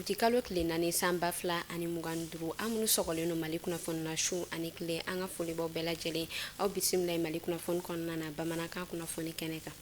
utikalo tile 4 san 2025. Aw minnu sɔgɔlen don Mali kunnafoni na su ani tile, an ka foli b'aw bɛɛ lajɛlen. Aw bisimila Mali kunnafoni kɔnɔna na bamanankan kunnafoni kɛnɛ kan.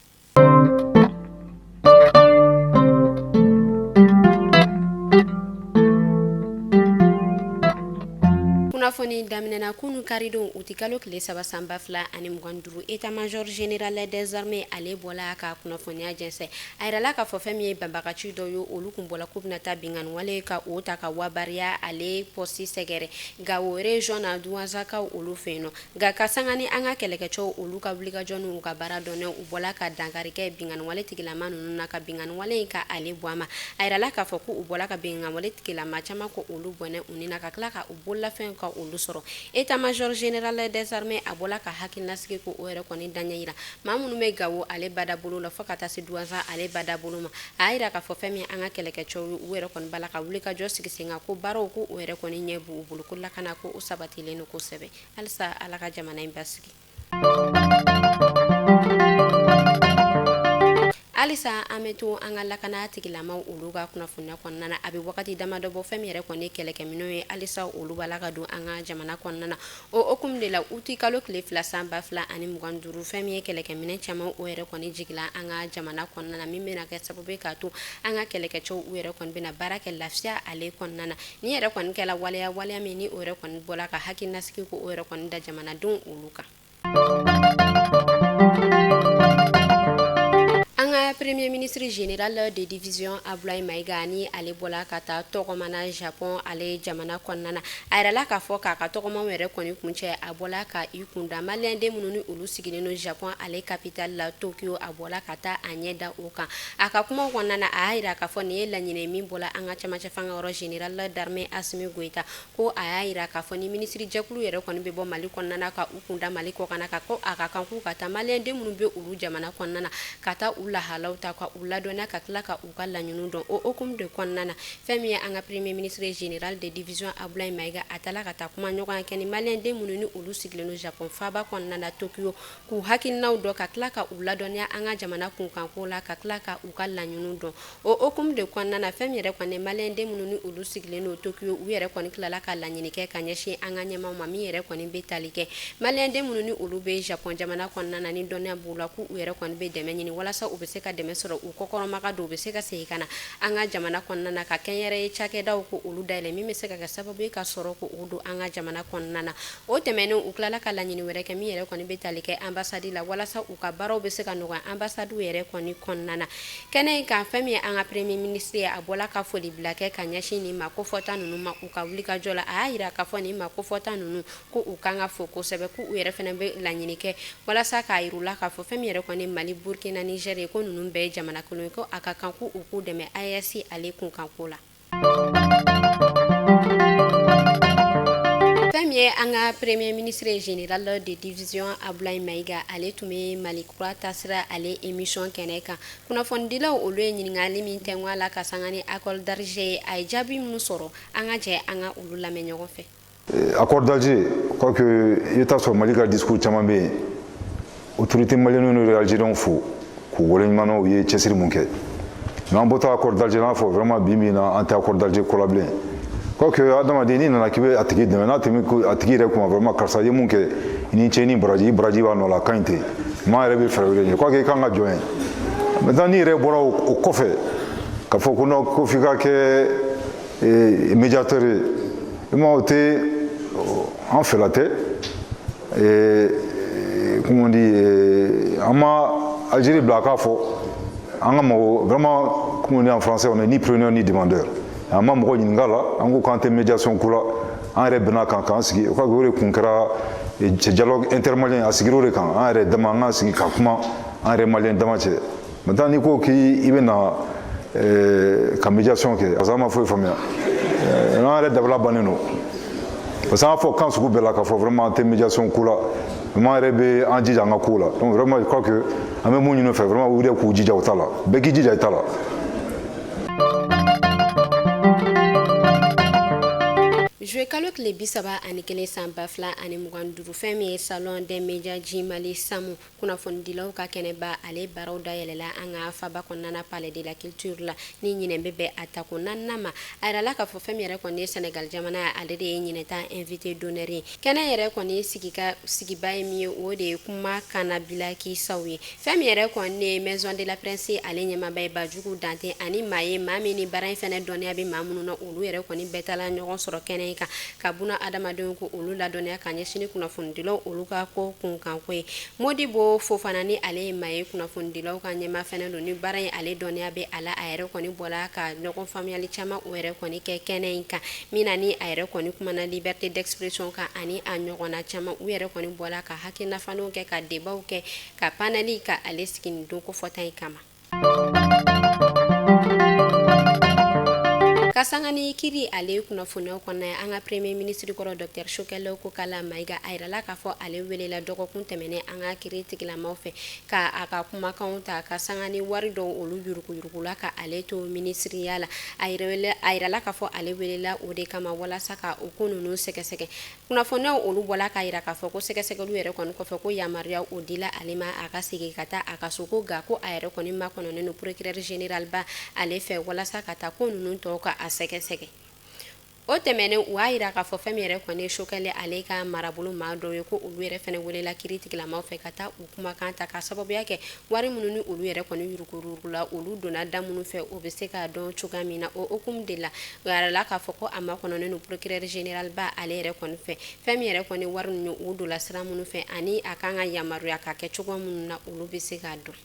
Kunnafoni daminɛna kunun karidon utikalo tile 3 san 2025, état major général des armées ale bɔla ka kunnafoniya jɛnsɛn. A yirala k'a fɔ fɛn min ye banbagaci dɔ ye, olu kun bɔla k'u bɛna taa binkanni wale ka o ta ka Wabariya ale poste sɛgɛrɛ Gawo région na Duwanzakaw olu fɛ yen nɔ. Nka ka sanga ni an ka kɛlɛkɛcɛw olu ka wulikajɔ n'u ka baara dɔnnen, u bɔla ka dankari kɛ binkanni wale tigilama ninnu na, ka binkanni wale in ka ale bɔ a ma. A yirala k'a fɔ ko u bɔla ka binkanni wale tigilama caman ko olu bɔnɛ u ni na, ka tila ka u bololafɛn ka olu sɔrɔ. État major général des armées a bɔla ka hakilinasigi ko o yɛrɛ kɔni daɲɛ yira maa minnu bɛ Gawo ale badabolo la fo ka taa se Duwanza ale badabolo ma. A y'a yira k'a fɔ fɛn min an ka kɛlɛkɛcɛw ye, u yɛrɛ kɔni b'a la ka wulikajɔ sigi sen kan, ko baaraw ko o yɛrɛ kɔni ɲɛ b'u bolo, ko lakana ko o sabatilen don kosɛbɛ. Halisa Ala ka jamana in basigi. Halisa an bɛ to an ka lakana tigilamaw olu ka kunnafoniya kɔnɔna na. A bɛ wagati damadɔ bɔ, fɛn min yɛrɛ kɔni kɛlɛkɛminɛnw ye, halisa olu b'a la ka don an ka jamana kɔnɔna na. O hukumu de la, utikalo tile 2 san 2025, fɛn min ye kɛlɛkɛminɛn caman o yɛrɛ kɔni jigila an ka jamana kɔnɔna na, min bɛna kɛ sababu k'a to an ka kɛlɛkɛcɛw u yɛrɛ kɔni bɛna baara kɛ lafiya ale kɔnɔna na. Nin yɛrɛ kɔni kɛla waleya waleya min ni o yɛrɛ kɔni bɔla ka hakilinasigi ko o yɛrɛ kɔni da jamanadenw olu kan. An ka premier ministre général de division Abdoulaye Maïga ni ale bɔla ka taa tɔgɔma na Japon ale jamana kɔnɔna na. A yirala k'a fɔ k'a ka tɔgɔmaw yɛrɛ kɔni kuncɛ, a bɔla ka i kunda maliyɛnden minnu ni olu sigilen don Japon ale capitale la Tokyo, a bɔla ka taa a ɲɛ da o kan. A ka kumaw kɔnɔna na, a y'a yira k'a fɔ nin ye laɲini min bɔla an ka cɛmancɛ fanga yɔrɔ général d'armée Assimi Goïta, ko a y'a yira k'a fɔ ni minisiri jɛkulu yɛrɛ kɔni bɛ bɔ Mali kɔnɔna na ka u kunda Mali kɔkan na, ka ko a ka kan k'u ka taa maliyɛnden minnu bɛ olu jamana kɔnɔna na, ka taa u lahalaw ta ka u ladɔnniya, ka tila ka u ka laɲiniw dɔn. O hukumu de kɔnɔna na, fɛn min ye an ka premier ministre général de division Abdoulaye Maïga, a taala ka taa kuma ɲɔgɔnya kɛ ni maliyɛnden minnu ni olu sigilen don Japon faaba kɔnɔna na Tokyo, k'u hakilinaw dɔn, ka tila ka u ladɔnniya an ka jamana kunkanko la, ka tila ka u ka laɲiniw dɔn. O hukumu de kɔnɔna na, fɛn min yɛrɛ kɔni maliyɛnden minnu ni olu sigilen don Tokyo, u yɛrɛ kɔni tilala ka laɲini kɛ ka ɲɛsin an ka ɲɛmaaw ma, min yɛrɛ kɔni bɛ tali kɛ maliyɛnden minnu ni olu bɛ Japon jamana kɔnɔna na, ni dɔnniya b'u la, k'u yɛrɛ kɔni bɛ dɛmɛ ɲini walasa u bɛ se ka dɛmɛ sɔrɔ u kɔkɔrɔma don, u bɛ se ka segin ka na an ka jamana kɔnɔna na, ka kɛnyɛrɛye cakɛdaw ko olu dayɛlɛ, min bɛ se ka kɛ sababu ye ka sɔrɔ ko o don an ka jamana kɔnɔna na. O tɛmɛnen, u tilala ka laɲini wɛrɛ kɛ min yɛrɛ kɔni bɛ tali kɛ ambassade la, walasa u ka baaraw bɛ se ka nɔgɔya ambassade yɛrɛ kɔni kɔnɔna na. Kɛnɛ in kan, fɛn min ye an ka premier ministre ye, a bɔla ka foli bila kɛ ka ɲɛsin nin maa kofɔta ninnu ma u ka wulikajɔ la. A y'a yira k'a fɔ nin maa kofɔta ninnu ko u kan ka fo kosɛbɛ, ko u yɛrɛ fana bɛ laɲini kɛ walasa k'a yir'u la k'a fɔ fɛn min yɛrɛ kɔni Mali, Burkina, Niger ye, ko ninnu bɛɛ ye jamana kelen ye, ko a ka kan ko u k'u dɛmɛ AES ale kunkanko la. Fɛn min ye an ka premier ministre général de division Abdoulaye Maïga, ale tun bɛ Mali kura taasira ale émission kɛnɛ kan. Kunnafonidilaw olu ye ɲininkali min tɛnku a la ka sanga ni accord d'Alger ye, a ye jaabi minnu sɔrɔ, an ka jɛ an ka olu lamɛn ɲɔgɔn fɛ. Accord d'Alger, je crois que i bɛ taa sɔrɔ Mali ka discours caman bɛ yen, autorité malienne n'u Algériens fo k'u waleɲuman dɔn, u ye cɛsiri mun kɛ. Mais an bɔtɔ accord d'Alger, n'a fɔ vraiment bi bi in na, an tɛ accord d'Alger ko la bilen. Quoi que adamaden n'i nana k'i bɛ a tigi dɛmɛ, n'a tɛmɛ a tigi yɛrɛ kuma, vraiment karisa i ye mun kɛ, i ni ce, ni baraji, i baraji b'a nɔ la, a ka ɲi ten, maa yɛrɛ bɛ fɛɛrɛ wɛrɛ ɲini, quoi que i kan ka jɔn ye. Maintenant n'i yɛrɛ bɔra o kɔfɛ k'a fɔ ko non, ko f'i ka kɛ médiateur ye, i ma, o tɛ an fɛla tɛ. Comment on dit, an ma Algérie bila a k'a fɔ an ka mɔgɔ, vraiment, comme on dit en français, on est ni preneur ni demandeur. An ma mɔgɔ ɲininka la, an ko k'an tɛ médiation ko la, an yɛrɛ bɛnna kan k'an sigi. O ka o de kun kɛra dialogue intermalien, a sigira o de kan, an yɛrɛ dama an k'an sigi ka kuma an yɛrɛ malien dama cɛ. Maintenant n'i ko k'i bɛ na ka médiation kɛ, parce que an ma foyi faamuya, an yɛrɛ dabila bannen don, parce que an y'a fɔ kan sugu bɛɛ la k'a fɔ vraiment an tɛ médiation ko la, vraiment an yɛrɛ bɛ an jija an ka ko la. Donc vraiment, je crois que an bɛ mun ɲini u fɛ, vraiment u yɛrɛ k'u jija u ta la, bɛɛ k'i jija i ta la. Juillet kalo tile 31 san 2025, fɛn min ye Salon des médias du Mali SAMU, kunnafonidilaw ka kɛnɛba, ale baaraw dayɛlɛla an ka faba kɔnɔna, Palais de la Culture la, ni ɲinɛ bɛ bɛn a tako naaninan ma. A yirala k'a fɔ fɛn min yɛrɛ kɔni ye Sénégal jamana ye, ale de ye ɲinɛ invité d'honneur ye. Kɛnɛ yɛrɛ kɔni sigiba ye min ye, o de ye kuma kannabila kisaw ye. Fɛn min yɛrɛ kɔni ye Maison de la Presse ale ɲɛmaaba ye, Bajugu Dante, ani maa ye maa min ni baara in fɛnɛ dɔnniya bɛ maa minnu na, olu yɛrɛ kɔni bɛɛ taala ɲɔgɔn sɔrɔ kɛnɛ in kan ka buna adamadenw ko olu ladɔnniya ka ɲɛsin kunnafonidilaw olu ka ko kunkanko ye. Modibo Fofana, ni ale ye maa ye kunnafonidilaw ka ɲɛma fɛnɛ don, ni baara in ale dɔnniya bɛ a la, a yɛrɛ kɔni bɔla ka ɲɔgɔn faamuyali caman o yɛrɛ kɔni kɛ kɛnɛ in kan, min na ni a yɛrɛ kɔni kumana liberté d'expression kan ani a ɲɔgɔnna caman. U yɛrɛ kɔni bɔla ka hakilinafalenw kɛ, ka débatw kɛ, ka panel ka ale sigi nin don kofɔta in kama. Ka sanga ni kiri ale kunnafoniyaw kɔnɔ, an ka premier ministre kɔrɔ, docteur Choguel Kokalla Maïga, a yirala k'a fɔ ale welela dɔgɔkun tɛmɛnen an ka kiri tigilamaw fɛ ka a ka kumakanw ta, ka sanga ni wari dɔw olu yuruguyurugula ka ale to ministiriya la. A yirala k'a fɔ ale welela o de kama walasa ka o ko ninnu sɛgɛsɛgɛ. Kunnafoniyaw olu bɔla k'a yira k'a fɔ ko sɛgɛsɛgɛliw yɛrɛ kɔni kɔfɛ, ko yamaruya o dila ale ma a ka segin ka taa a ka so, ko nka ko a yɛrɛ kɔni makɔnɔnen don procureur général ba ale fɛ walasa ka taa ko ninnu tɔw ka a sɛgɛsɛgɛ. O tɛmɛnen, u y'a yira k'a fɔ fɛn min yɛrɛ kɔni ye Choguel ale ka marabolo maa dɔw ye, ko olu yɛrɛ fɛnɛ welela kiri tigilamaw fɛ ka taa u kumakan ta, ka sababuya kɛ wari minnu ni olu yɛrɛ kɔni yuruguyurugula, olu donna da minnu fɛ, o bɛ se k'a dɔn cogoya min na. O hukumu de la, o yɛrɛ k'a fɔ ko a makɔnɔnen don procureur général ba ale yɛrɛ kɔni fɛ, fɛn min yɛrɛ kɔni wari ninnu u donna sira minnu fɛ ani a kan ka yamaruya ka kɛ cogo minnu na, olu bɛ se k'a dɔn.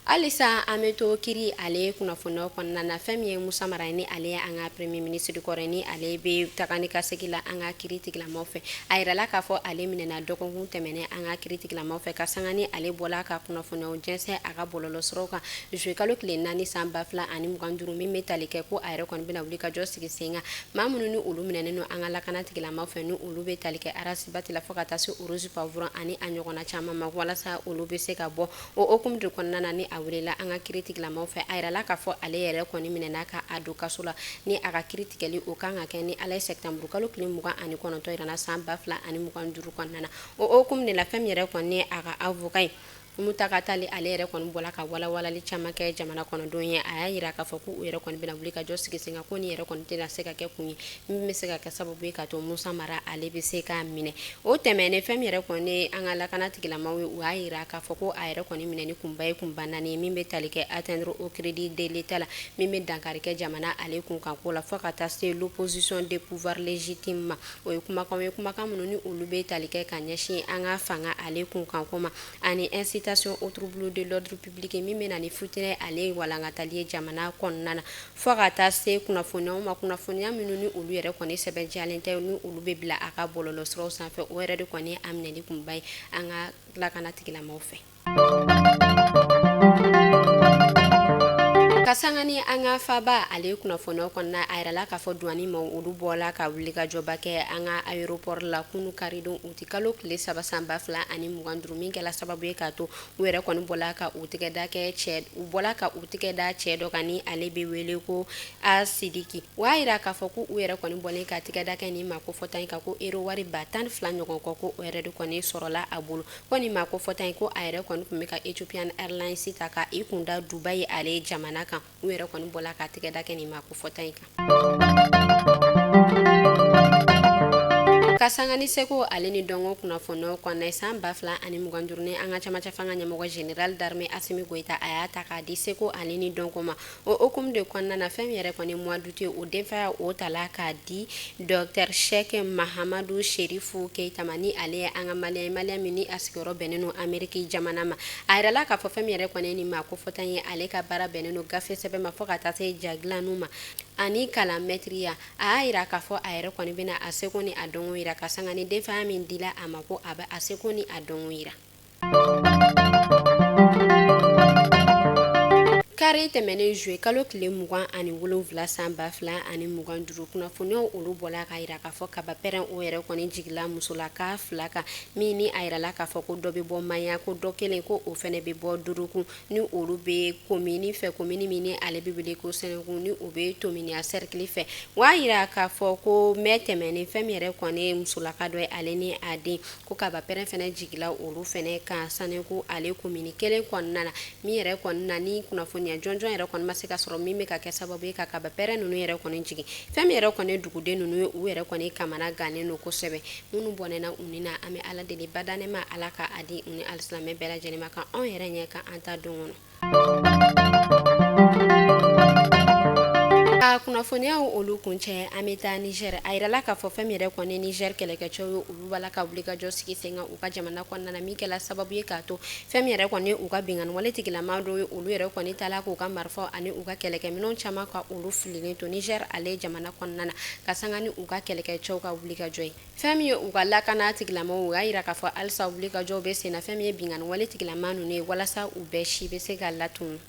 Halisa an bɛ to kiri ale kunnafoniyaw kɔnɔna na. Fɛn min ye Musa Mara, ni ale ye an ka premier ministre kɔrɔ, ni ale bɛ taga ni ka segin la an ka kiri tigilamaw fɛ, a yirala k'a fɔ ale minɛna dɔgɔkun tɛmɛnen an ka kiri tigilamaw fɛ, ka sanga ni ale bɔla ka kunnafoniyaw jɛnsɛn a ka bɔlɔlɔsiraw kan juillet kalo tile 4 san 2025, min bɛ tali kɛ ko a yɛrɛ kɔni bɛna wuli ka jɔ sigi sen kan maa minnu ni olu minɛnen don an ka lakana tigilamaw fɛ, ni olu bɛ tali kɛ Ras Bath la fo ka taa se Rose Poivron ani a ɲɔgɔnna caman ma, walasa olu bɛ se ka bɔ. O hukumu de kɔnɔna na ni a welela an ka kiri tigilamaw fɛ. A yirala k'a fɔ ale yɛrɛ kɔni minɛna ka a don kaso la, ni a ka kiri tigɛli o kan ka kɛ ni Ala ye septembre kalo tile 29 yirana san 2025 kɔnɔna na. O hukumu de la, fɛn min yɛrɛ kɔni a ka avocat ye, Mountaga Tall, ale yɛrɛ kɔni bɔla ka walawalali caman kɛ jamana kɔnɔdenw ye. A y'a yira k'a fɔ ko u yɛrɛ kɔni bɛna wuli ka jɔ sigi sen kan, ko nin yɛrɛ kɔni tɛna se ka kɛ kun ye min bɛ se ka kɛ sababu ye ka to Musa Mara ale bɛ se k'a minɛ. O tɛmɛnen, fɛn min yɛrɛ kɔni an ka lakana tigilamaw ye, u y'a yira k'a fɔ ko a yɛrɛ kɔni minɛ ni kunba ye kunba naani ye, min bɛ tali kɛ atteindre au crédit de l'État la, min bɛ dankari kɛ jamana ale kunkanko la, fo ka taa se l'opposition des pouvoirs légitimes ma. O ye kumakan ye, kumakan minnu ni olu bɛ tali kɛ ka ɲɛsin an ka fanga ale kunkanko ma, ani incitation au trouble de l'ordre public, min bɛ na ni futinɛ ale walankatali ye jamana kɔnɔna na, fo ka taa se kunnafoniyaw ma, kunnafoniya minnu ni olu yɛrɛ kɔni sɛbɛntiyalen tɛ, ni olu bɛ bila a ka bɔlɔlɔsiraw sanfɛ. O yɛrɛ de kɔni a minɛli kunba ye an ka lakana tigilamaw fɛ. Ka sanga ni an ka faba ale kunnafoniyaw kɔnɔna, a yirala k'a fɔ douane maaw olu bɔla ka wulikajɔba kɛ an ka aéroport la kunu karidon uti kalo tile 3 san 2025, min kɛla sababu ye k'a to u yɛrɛ kɔni bɔla ka u tɛgɛ da kɛ cɛ u bɔla ka u tɛgɛ da cɛ dɔ kan, ni ale bɛ wele ko A Sidiki. U y'a yira k'a fɔ ko u yɛrɛ kɔni bɔlen ka tɛgɛ da kɛ nin maa kofɔta in kan, ko euro wari 12,000 ɲɔgɔn kɔ, ko o yɛrɛ de kɔni sɔrɔla a bolo. Ko nin maa kofɔta in, ko a yɛrɛ kɔni tun bɛ ka Ethiopian Airlines ta ka i kun da Dubai ale jamana kan. U yɛrɛ kɔni bɔla ka tɛgɛ da kɛ nin maa kofɔta in kan. Ka sanga ni seko ale ni dɔnko kunnafoniyaw kɔnɔ, san 2025 ni an ka camancɛ fanga ɲɛmɔgɔ, général d'armée Assimi Goïta, a y'a ta k'a di seko ale ni dɔnko ma. O hukumu de kɔnɔna na, fɛn min yɛrɛ kɔni mois d'août, o denfaya o tala k'a di docteur Cheikh Mahamadu Chérif Keita ma, ni ale ye an ka malien, malien min ni a sigiyɔrɔ bɛnnen don Amérique jamana ma. A yirala k'a fɔ fɛn min yɛrɛ kɔni ni maa kofɔta ye, ale ka baara bɛnnen don gafe sɛbɛn ma fo ka taa se ja dilanniw ma ani kalan mɛtiriya. A y'a yira k'a fɔ a yɛrɛ kɔni bɛna a seko ni a dɔnko yira, ka sanga ni denfaya min dila a ma, ko a bɛ a seko ni a dɔnko yira. Kari tɛmɛnen juillet kalo tile 27 san 2025, kunnafoniyaw olu bɔla k'a yira k'a fɔ kaba pɛrɛn o yɛrɛ kɔni jigila musolaka fila kan, min ni a yirala k'a fɔ ko dɔ bɛ bɔ Maya, ko dɔ kelen ko o fɛnɛ bɛ bɔ Duruku, ni olu bɛ komini fɛ, komini min ni ale bɛ wele ko Sɛnɛku, ni o bɛ Tominian cercle fɛ. O y'a yira k'a fɔ ko mai tɛmɛnen, fɛn min yɛrɛ kɔni ye musolaka dɔ ye, ale ni a den, ko kaba pɛrɛn fɛnɛ jigila olu fɛnɛ kan Sɛnɛku ale komini kelen kɔnɔna na. Min yɛrɛ kɔni na ni kunnafoniya jɔnjɔn yɛrɛ kɔni ma se ka sɔrɔ min bɛ ka kɛ sababu ye ka kaba pɛrɛn ninnu yɛrɛ kɔni jigin, fɛn min yɛrɛ kɔni duguden ninnu ye, u yɛrɛ kɔni kamana gannen don kosɛbɛ. Minnu bɔnɛna u ni na, an bɛ Ala deli badanɛma, Ala ka a di u ni alisilamɛ bɛɛ lajɛlen ma, ka anw yɛrɛ ɲɛ ka an ta don kɔnɔ. Ka kunnafoniyaw olu kuncɛ, an bɛ taa Niger. A yirala k'a fɔ fɛn min yɛrɛ kɔni Niger kɛlɛkɛcɛw ye, olu b'a la ka wulikajɔ sigi sen kan u ka jamana kɔnɔna na, min kɛla sababu ye k'a to fɛn min yɛrɛ kɔni u ka binkanni wale tigilama dɔw ye, olu yɛrɛ kɔni taala k'u ka marifaw ani u ka kɛlɛkɛminɛnw caman ka olu fililen to Niger ale jamana kɔnɔna na, ka sanga ni u ka kɛlɛkɛcɛw ka wulikajɔ ye. Fɛn min ye u ka lakana tigilamaw, u y'a yira k'a fɔ halisa wulikajɔw bɛ sen na fɛn min ye binkanni wale tigilama ninnu ye, walasa u bɛɛ si bɛ se ka latunu.